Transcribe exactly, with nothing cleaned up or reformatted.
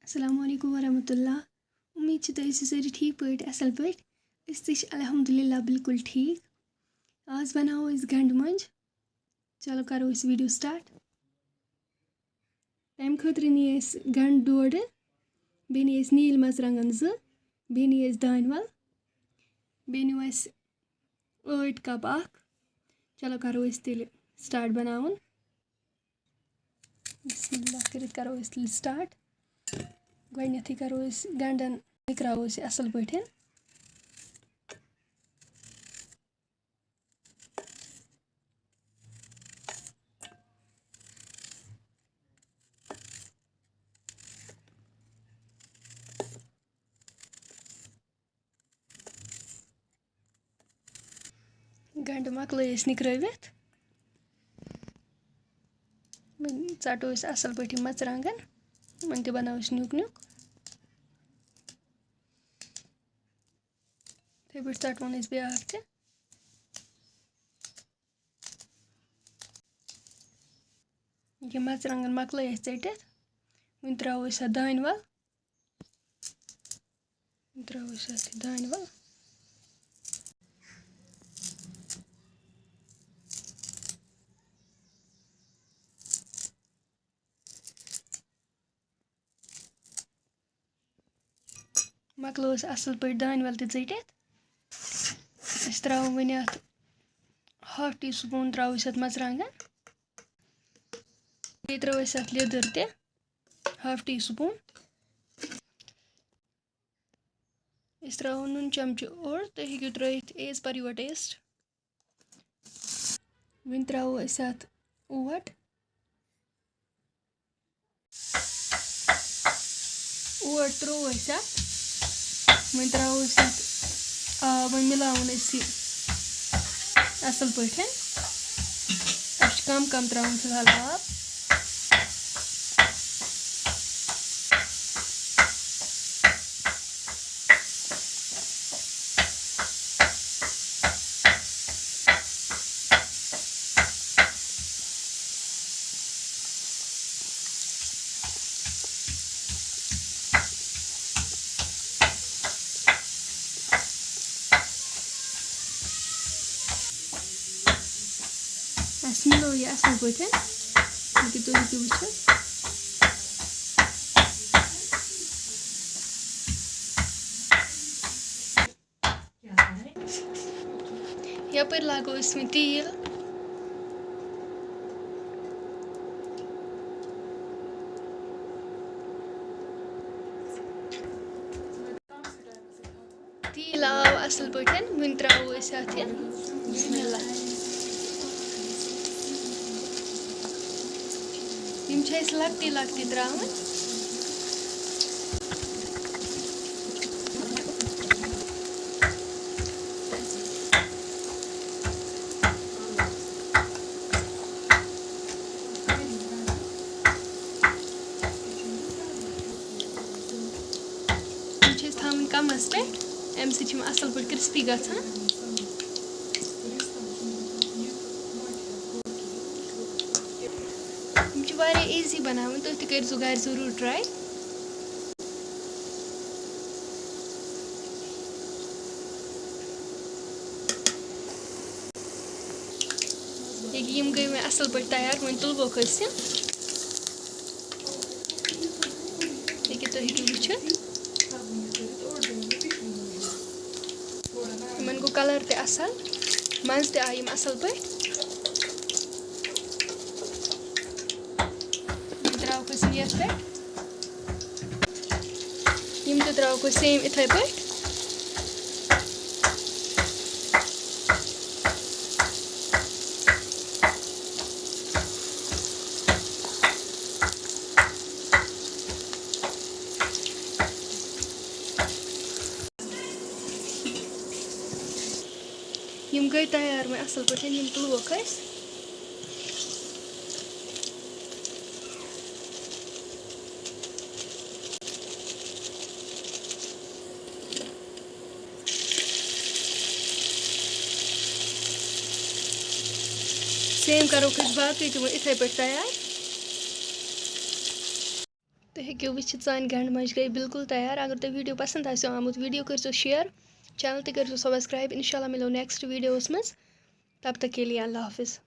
السلام علیکم ورحمۃ اللہ۔ امید چھِ تُہۍ ٲسِو سٲری ٹھیٖک پٲٹھۍ، اَصٕل پٲٹھۍ۔ أسۍ تہِ چھِ الحمدللہ بالکل ٹھیٖک۔ آز بَناوو أسۍ گَنٛڈٕ مۄنٛجہِ۔ چلو کَرو أسۍ video start۔ تَمہِ خٲطرٕ نی اَسہِ گَنٛڈٕ ڈوڈٕ، بیٚیہِ نی اَسہِ نیٖلۍ مَرژٕوانٛگَن زٕ، بیٚیہِ نی اَسہِ دانہِ وَل، بیٚیہِ نیوٗ اَسہِ ٲٹۍ کَپ اَکھ۔ چلو کَرو أسۍ تیٚلہِ start بَناوُن۔ بسم اللہ کٔرِتھ کَرو أسۍ تیٚلہِ start۔ گۄڈٕنٮ۪تھٕے کَرو أسۍ گَنٛڈَن، نِکراوو أسۍ یہِ اَصٕل پٲٹھۍ۔ گَنٛڈٕ مۄکلٲے أسۍ نِکرٲوِتھ۔ وۄنۍ ژَٹو أسۍ اَصٕل پٲٹھۍ یِم مَرژٕوانٛگَن۔ یِمَن تہِ بَناوو أسۍ نیُک نیُک۔ یِتھَے پٲٹھۍ ژَٹون أسۍ بیٛاکھ تہِ۔ یہِ مَرژٕوانٛگَن مۄکلٲے اَسہِ ژٔٹِتھ۔ وۄنۍ ترٛاوو أسۍ اَتھ دانہِ وَل۔ وۄنۍ ترٛاوو أسۍ اَتھ یہِ دانہِ وَل۔ مۄکلو أسۍ اَصٕل پٲٹھۍ دانہِ وَل تہِ ژٔٹِتھ۔ أسۍ ترٛاوو وۄنۍ اَتھ half tea spoon، ترٛاوو أسۍ اَتھ مَرژٕوانٛگَن۔ بیٚیہِ ترٛاوو أسۍ اَتھ لیٚدٕر تہِ half tea spoon۔ أسۍ ترٛاوو نُن چَمچہٕ اوٚڑ، تُہۍ ہیٚکِو ترٛٲیِتھ as per your taste۔ وۄنۍ ترٛاوو أسۍ اَتھ اوٹ۔ اوٹ ترٛوو اَسہِ اَتھ۔ وۄنۍ ترٛاوو أسۍ اَتھ آب، وۄنۍ مِلاوُن أسۍ یہِ اَصٕل پٲٹھۍ۔ اَسہِ چھُ کَم کَم ترٛاوُن فِلحال آب۔ اَسہِ مِلو یہِ اَصٕل پٲٹھۍ، یہِ کہِ تُہۍ ہیٚکِو وٕچھِتھ۔ یَپٲرۍ لاگو أسۍ وۄنۍ تیٖل۔ تیٖل آو اَصٕل پٲٹھۍ، وۄنۍ ترٛاوو أسۍ اَتھ یہِ۔ بسم اللہ۔ یِم چھِ اَسہِ لۄکٹی لۄکٹی ترٛاوٕنۍ۔ یِم چھِ أسۍ تھاوٕنۍ کَمَس پٮ۪ٹھ، اَمہِ سۭتۍ چھِ یِم اَصٕل پٲٹھۍ crispy گژھان۔ یِم چھِ واریاہ easy بَناوٕنۍ، تُہۍ تہِ کٔرۍزیٚو گَرِ ضروٗر try۔ ییٚکیٛاہ یِم گٔے وۄنۍ اَصٕل پٲٹھۍ تیار، وۄنۍ تُلوکھ أسۍ یِم۔ ییٚکیٛاہ تُہۍ ہیٚکِو وٕچھِتھ، یِمَن گوٚو colour تہِ اَصٕل، مَزٕ تہِ آو یِم اَصٕل پٲٹھۍ۔ وۄنۍ ترٛاوَکھ أسۍ یِم یَتھ پٮ۪ٹھ۔ یِم تہِ ترٛاوَکھ أسۍ same یِتھَے پٲٹھۍ۔ یِم گٔے تیار وۄنۍ اَصٕل پٲٹھۍ، یِم تُلوکھ أسۍ۔ Same کَروکھ أسۍ باقٕے تہِ وۄنۍ یِتھَے پٲٹھۍ تیار۔ تُہۍ کیوں وٕچھِتھ سانہِ گنٛڈٕ ماجہِ گٔے بالکل تیار۔ اگر تۄہہِ video پسنٛد آسیو آمُت، video کٔرۍزیو share، channel تہِ کٔرۍزیو subscribe۔ انشاءاللہ مِلو next videoس منٛز۔ تب تک کے لیے اللہ حافظ۔